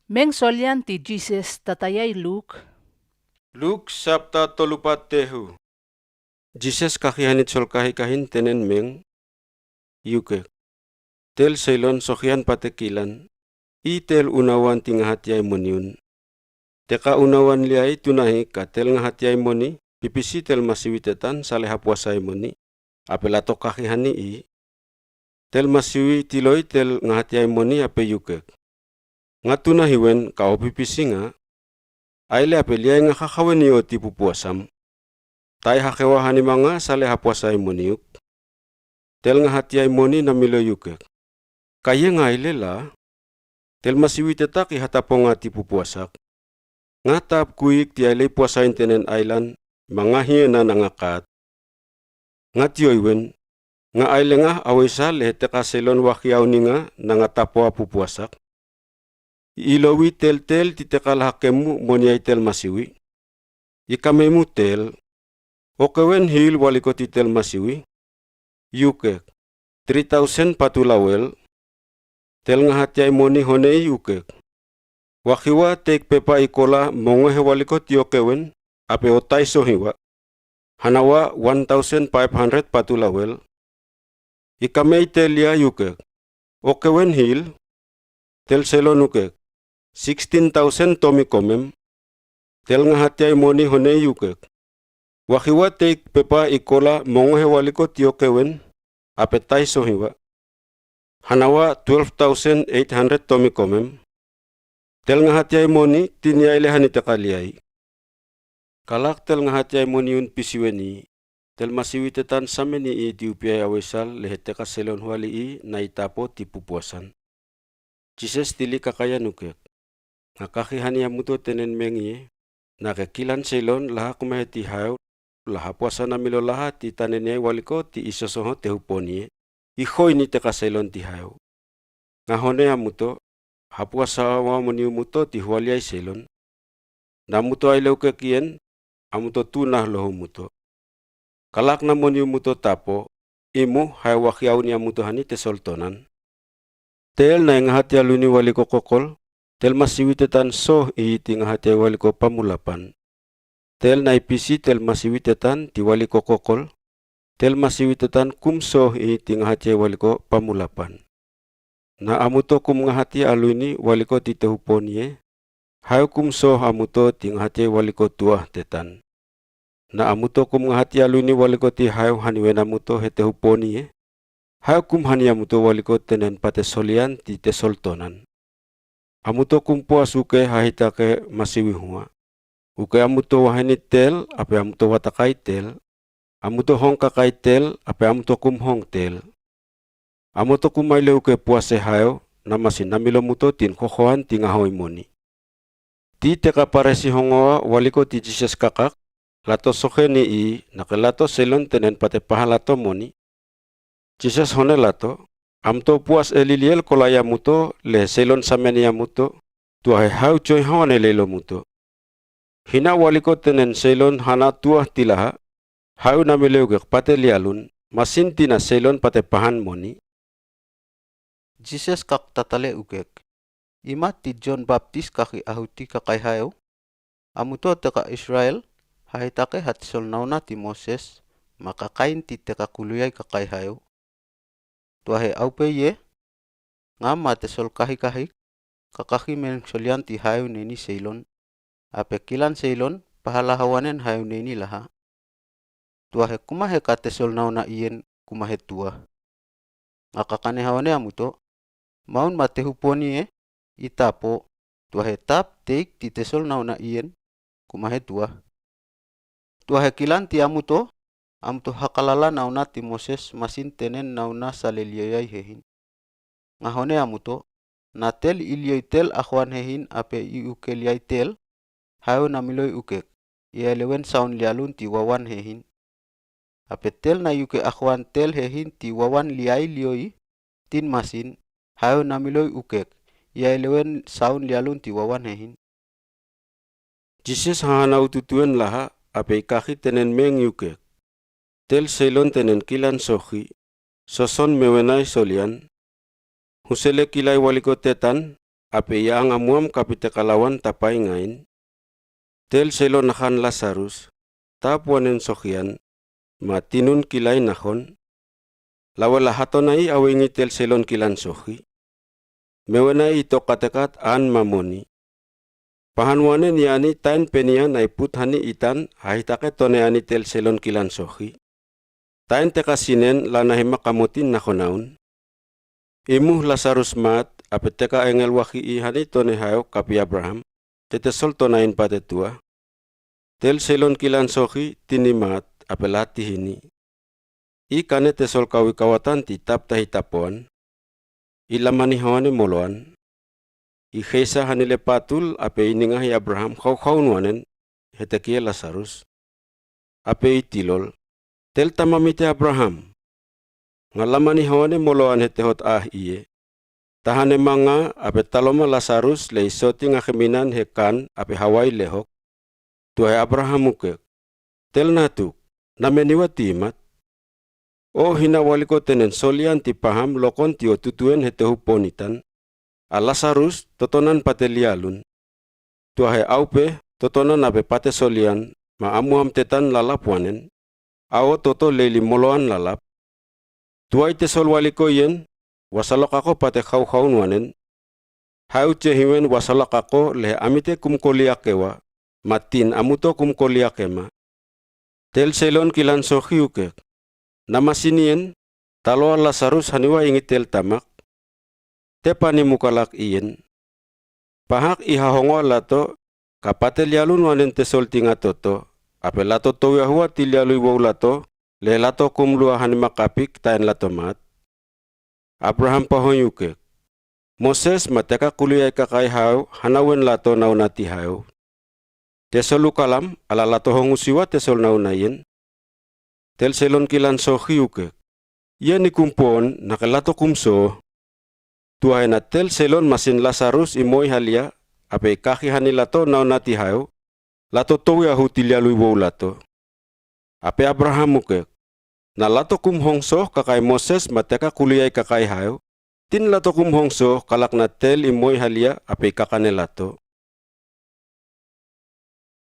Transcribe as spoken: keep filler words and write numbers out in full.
Meng solian ti Jises tatayai Luk. Luk sapta tolupat tehu. Jises kaki hanit sol kahikahin tenen meng, i ukek. Tel seilon sohian pate kilan, i tel unawan ti ngahatiai moni un. Teka unawan liai tunahi ka tel ngahatiai moni pipisi tel masiwi tetan sale hapuasai moni, ape lato kaki hani i. Tel masiwi tiloi tel ngahatiai moni ape i ukek. Nga tunahi wen ka o pipisi nga. Aile ape liai nga kakawen i o ti pupuasam. Tai hakewa hani manga sale hapuasai moni uk. Tel ngahatiai moni namilo i ukek. Ka iye nga aile la. Tel masiwi tetak i hatapo nga ti pupuasak. Nga tap kuik ti aile i puasain tenen ailan, manga hiena nanga kat. Nga tioi wen, nga aile nga awe isal le he teka seilon wakiau ni nga nanga tapo a pupuasak. I ilowi tel tel ti teka laha kemu moni ai tel masiwi. I kamei mu tel. Okewen hil waliko ti tel masiwi. I ukek. Tri tausen patu lawel. Tel ngahatiai moni hone i ukek. Wakiwa teik pepa i kola mongohe waliko ti okewen, ape o tai sohiwa. Hanawa wan tausen paip handred patu lawel. I kamei tel ia i ukek. Okewen hil. Tel seilon ukek. Sikstin tausen tomi komem. Tel ngahatiai moni hone i ukek. Wakiwa teik pepa i kola mongohe waliko ti okewen, ape tai sohiwa. Hanawa twelve thousand eight hundred tomi komem. Tel ngahatiai moni tin iai le hani teka liai. Kalak tel ngahatiai moni un pisiwen i. Tel masiwi tetan samen i i ti upiai awe isal le he teka seilon wali i na i tapo ti pupuasan. Jises tili kakayan ukek. Nga kaki hani amuto tenen meng ie. Na ke kilan seilon laha kumahe ti haew, laha puasa namilo laha ti taneniai waliko ti i sosoho tehu pon ie. I hoi ni teka seilon ti haew. Nga hone amuto, hapuasa wa moni umuto ti hualiai seilon. Na amuto aile ukek ien, amuto tu na loho umuto. Kalak na moni umuto tapo, imu haew wakiau ni amuto hani te soltonan. Tel na i ngahati alui ni waliko kokol, tel masiwi tetan soh i ti ngahatiai waliko pamulapan. Tel na i pisi tel masiwi tetan ti waliko kokol, tel masiwi tetan kum soh i ti ngahatiai waliko pamulapan. Na amuto kum ngahati alui ni waliko ti tehu pon ie, haew kum soh amuto ti ngahatiai waliko tuah tetan. Na amuto kum ngahati alui ni waliko ti haew haniwen amuto he tehu pon ie, haew kum hani amuto waliko tenen pate solian ti te soltonan. Amuto kum puas uke hahitake masiwi hua. Uke amuto waheni tel, ape amuto watakai tel. Amuto hong kakai tel, ape amuto kum hong tel. Amuto kum aile uke puase haew, na masin namilo muto tin kokoan ti ngahoi moni. Ti teka Paresi hongoa waliko ti Jises kakak, lato soke ni i, na ke lato seilon tenen pate paha lato moni. Jises hone lato, amuto puas e liliel kolai amuto, le seilon samen i amuto, tuahe haew join hawan e leilo muto. Hina waliko tenen seilon hana tuah ti laha, haew namilo ukek pate lialun, masin tina seilon pate pahan moni. Jises kak tatale ukek. Ima ti Jon Baptis kaki ahuti kakai haew. Amuto teka Israel, hahitake hati sol naona ti Moses, ma kakain ti teka kuluiai kakai haew. Tuahe aupe ie, nga ma te sol kahikahik, kakaki meng solian ti haew nei ni seilon. Ape kilan seilon, paha lahawanen haew nei ni laha. Tuahe kumahe ka te sol naona ien kumahe tuah. Nga kakane hawane amuto. Maun ma tehu pon ie, i tapo, tuahe tap teik ti te sol naona ien, kumahe tuah. Tuahe kilan ti amuto, amuto hakalala naona ti Moses masin tenen naona sale lioiai hehin. Nga hone amuto, na tel i lioi tel akowan hehin ape i uke liai tel, haew namiloi ukek, i aelewen saun lialun ti wawan hehin. Ape tel na i uke akowan tel hehin ti wawan liai lioi, tin masin, haew namiloi ukek, i aelewen saun lialun ti wawan hehin. Jises hahana ututuen laha, ape i kaki tenen meng i ukek. Tel seilon tenen kilan sohi, soson mewenai solian. Husele kilai waliko tetan, ape i angamuam kapiteka lawan tapaingain. Tel selon ahan lasarus tap wanen sohian ma tinun kilai nahon. Lawela hatona i awengi tel selon kilan sohi. Mewenai i tokatekat an ma moni. Pahan wanen i ani taen penian ai put hani itan hahitake tone ani tel selon kilan sohi. Taen teka sinen lana hima kamotin nahon aun. Imuh lasarus maat ape teka engel wahi i hani tone hayo kapi abraham. Te tesol tonain pate tua. Tel selon kilan sohi tini maat ape lati hini. I kane tesol kawi kawatan ti tap tahi tapoan. I lamani hawane moloan. I heisa hani le patul ape i ningahi abraham hawhawn wanen. Hetekie lasarus ape i tilol. Tel tamamite abraham. Nga lamani hawane moloan hete hot ah iye. Tahane manga ape taloma lasarus le i soti nga heminan he kan ape hawai lehok. Tuahe abraham ukek. Tel natuk. Nameni wa timat. O hina waliko tenen solian ti paham lokon ti o tutuen he tehu ponitan. A lasarus totonan pate lialun. Tuahe aupe totonan ape pate solian ma amuam tetan lalap wanen. Awo toto leili moloan lalap. Tuai tesol waliko iyen. Wasalok ako pate hawhawn wanen. Hayu cehiwen wasalok ako lehe amite kumkoliake wa ma tin amuto kumkoliake ma. Tel selon kilan sohi ukek. Namasin iyen. Taloa lasarus haniwa ingi tel tamak. Tepani mukalak iyen. Pahak i hahongoa lato ka pate lialun wanen tesol tinga toto ape lato towi ahuwa ti lialu i wow lato. Lehe lato kumlua hani makapik taen lato maat. Abraham pahoin ukek. Moses ma teka kuliai kakai hayo hanawen lato nauna ti hayo. Tesol ukalam ala lato hongusiwa tesol nauna iyen. Tel selon kilan sohi ukek. Iyen i kumpoon nake lato kumso. Tuahe na tel selon masin lasarus i moi haliya ape i kahi hani lato nauna ti hayo. Lato towi ahu ti lialu i wow lato. Ape abraham ukek. Na lato kumhongso kakai moses ma teka kuliai kakai hayo. Tin lato kumhongso kalak na tel i moi haliya ape i kakane lato.